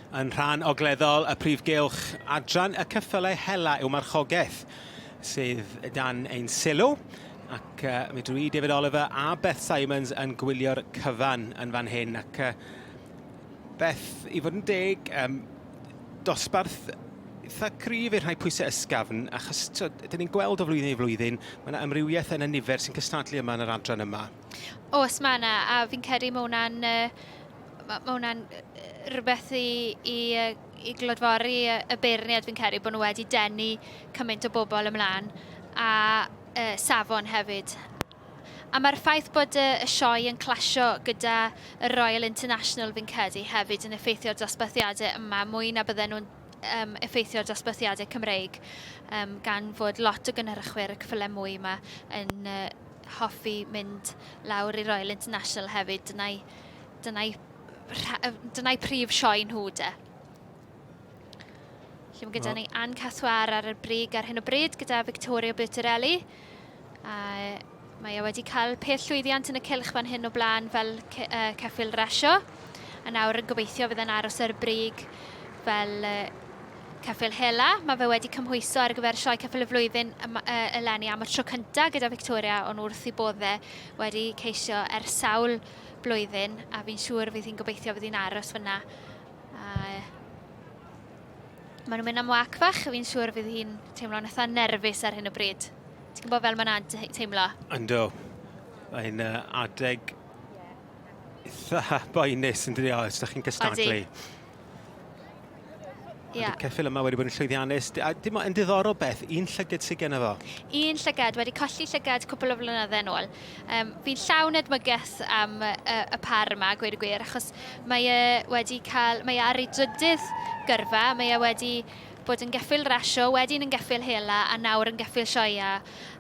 Yn rhan ogleddol y prif gylch, adran y ceffylau hela yw marchogaeth sydd dan ein sylw. Ac uh, mi dwi, David Oliver a Beth Simons yn gwylio'r cyfan yn fan hyn. Ac uh, Beth, i fod yn deg, um, dosbarth eitha cryf i'r rhai pwysau ysgafn, achos dyn ni'n gweld o flwyddyn i flwyddyn, mae yna amrywiaeth yn y nifer sy'n cystadlu yma yn yr adran yma. Oes, mae yna, a fi'n credu mae hwnna'n uh, mae hwnna'n rhywbeth i, i, i glodfori y beirniad fi'n credu bod nhw wedi denu cymaint o bobl ymlaen a uh, safon hefyd. A mae'r ffaith bod y, y sioe yn clasio gyda y Royal International fi'n credu hefyd yn effeithio'r dosbarthiadau yma mwy na bydden nhw'n um, effeithio'r dosbarthiadau Cymreig um, gan fod lot o gynhyrchwyr y ceffylau mwy yma yn uh, hoffi mynd lawr i Royal International hefyd. Dyna'i dyna'i dyna'i prif sioe nhw de. Lle mae gyda ni Anne Cathwar ar y brig ar hyn o bryd gyda Victoria Bertorelli. A mae e wedi cael peth llwyddiant yn y cylch fan hyn o blaen fel ce, uh, ceffyl rasio. A nawr yn gobeithio fydd e'n aros ar y brig fel uh, ceffyl hela. Mae fe wedi cymhwyso ar gyfer sioe ceffyl y flwyddyn eleni am y tro cyntaf gyda Victoria, ond wrth i bodde wedi ceisio ers sawl blwyddyn, a fi'n siŵr fydd hi'n gobeithio fydd hi'n aros fyna. A maen nhw'n mynd am wac fach, a fi'n siŵr fydd hi'n teimlo'n eitha nerfus ar hyn o bryd. Ti'n gwybod fel mae'n teimlo? Ynddo. Mae'n uh, adeg eitha boenus yn dydi os ydych chi'n cystadlu. Odi. Yeah. Y ceffyl yma wedi bod yn llwyddiannus. A dim yn diddorol beth, un llygad sydd gen fo. Un llygad, wedi colli llygad cwpl o flynydde yn ôl. Um, fi'n llawn edmygeth am y, y par yma, gweud y gwir, achos mae e wedi cael, mae e ar ei drydydd gyrfa, mae e wedi bod yn geffyl rasio, wedyn yn geffyl hela, a nawr yn geffyl sioia.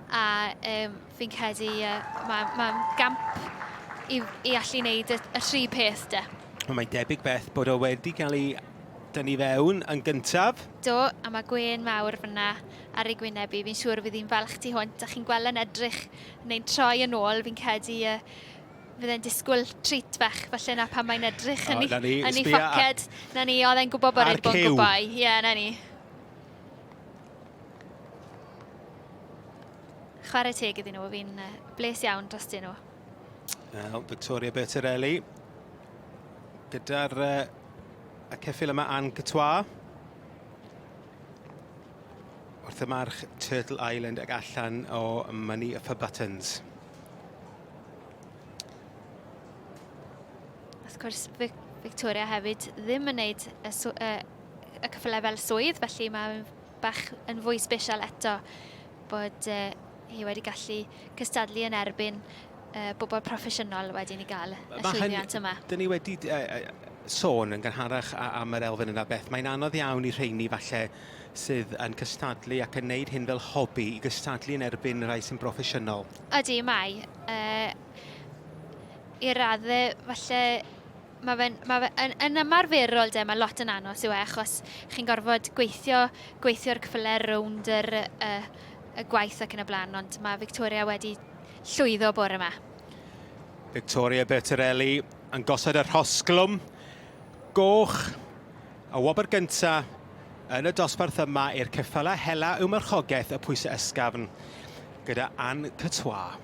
A um, fi'n credu uh, mae'n ma gamp i, i allu wneud y, y tri peth de. Wel, mae'n debyg beth bod o wedi cael ei dynnu fewn yn gyntaf. Do, a mae gwên mawr fyna ar ei gwyneb i. Fi'n siŵr fydd hi'n falch tu hwnt. A chi'n gweld yn edrych neu'n troi yn ôl, fi'n credu uh, fydd e'n disgwyl treat bach, falle na pan mae'n edrych yn, oh, ei, yn ei phoced. Na ni, oedd e'n gwybod bod e'n bod yn gwybod. Ie, yeah, na ni. Chwarae teg iddyn nhw, fi'n bles iawn drostyn nhw. Wel, Victoria Bertarelli gyda'r uh, y ceffyl yma Anne Courtois wrth y march Turtle Island ac allan o Money for Buttons. Wrth gwrs, Victoria hefyd ddim yn gwneud y, y, y cyffylau fel swydd, felly mae'n bach yn fwy special eto bod uh, hi wedi gallu cystadlu yn erbyn uh, bobl proffesiynol wedyn i gael y llwyddiant yma. Dyn ni wedi uh, sôn yn gynharach am yr elfen yna beth. Mae'n anodd iawn i rheini falle sydd yn cystadlu ac yn neud hyn fel hobi i gystadlu yn erbyn rhai sy'n broffesiynol. Ydy, mae. Uh, I raddau, falle, mae fe'n, ma fe, yn, yn ymarferol de, mae lot yn anos yw e, achos chi'n gorfod gweithio, gweithio'r cyffylau rownd yr, y, y gwaith ac yn y blaen, ond mae Victoria wedi llwyddo bore yma. Victoria Bertarelli yn gosod y rhosglwm goch, y wobr gynta yn y dosbarth yma i'r ceffylau hela yw marchogaeth y pwysau ysgafn gyda Anne Courtois.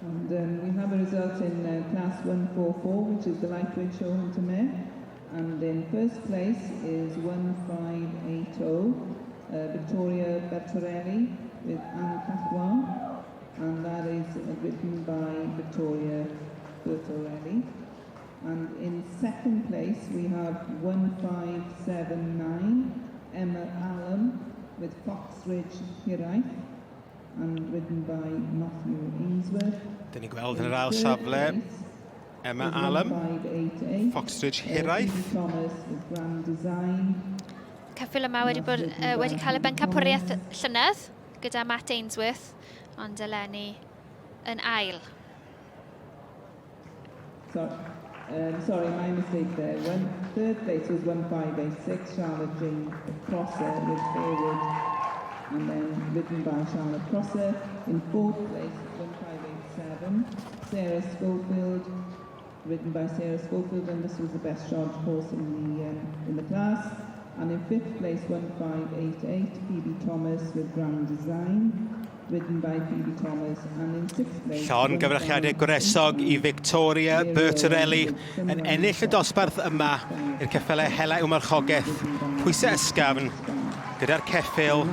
And um, we have a result in uh, class 144, which is the lightweight show hunter mare. And in first place is 1580, uh, Victoria Bertorelli with Anne Catois. And that is uh, written by Victoria Bertorelli. And in second place, we have 1579, Emma Allen with Foxridge Hiraeth and written by Matthew Ainsworth. Dyn ni'n gweld yn yr ail safle Emma Allen, Foxridge Hiraeth. Thomas with Grand Design. Ceffyl yma wedi, bod, uh, wedi cael y bencampwriaeth llynedd gyda Matt Ainsworth, ond eleni yn ail. So, Sorry, my mistake there. Third place was 1586, Charlotte Jane Prosser with Fairwood, and then ridden by Charlotte Prosser. In fourth place, 1587, Sarah Schofield, ridden by Sarah Schofield, and this was the best shod horse in the class. And in fifth place, 1588, Phoebe Thomas with Grand Design, ridden by Phoebe Thomas. And in sixth place, Llongyfarchiadau gwresog i Victoria Bertorelli yn ennill y dosbarth yma i'r ceffylau hela i'w marchogaeth. Pwysau ysgafn gyda'r ceffyl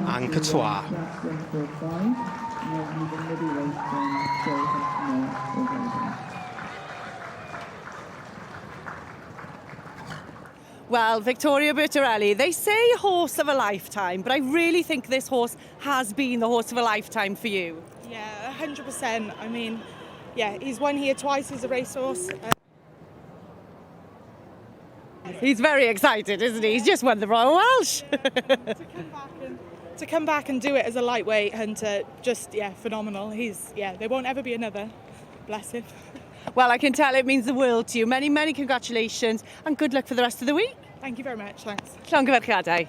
Anne Courtois. Class 145, now the middleweight show hunter mare Overdone. Well, Victoria Bertorelli, they say horse of a lifetime, but I really think this horse has been the horse of a lifetime for you. Yeah, 100%. I mean, yeah, he's won here twice as a racehorse. He's very excited, isn't he? He's just won the Royal Welsh. To come back and do it as a lightweight hunter, just, yeah, phenomenal. He's yeah, there won't ever be another. Bless him. Well, I can tell it means the world to you. Many, many congratulations and good luck for the rest of the week. Thank you very much. Thanks. Llongyfarchiadau.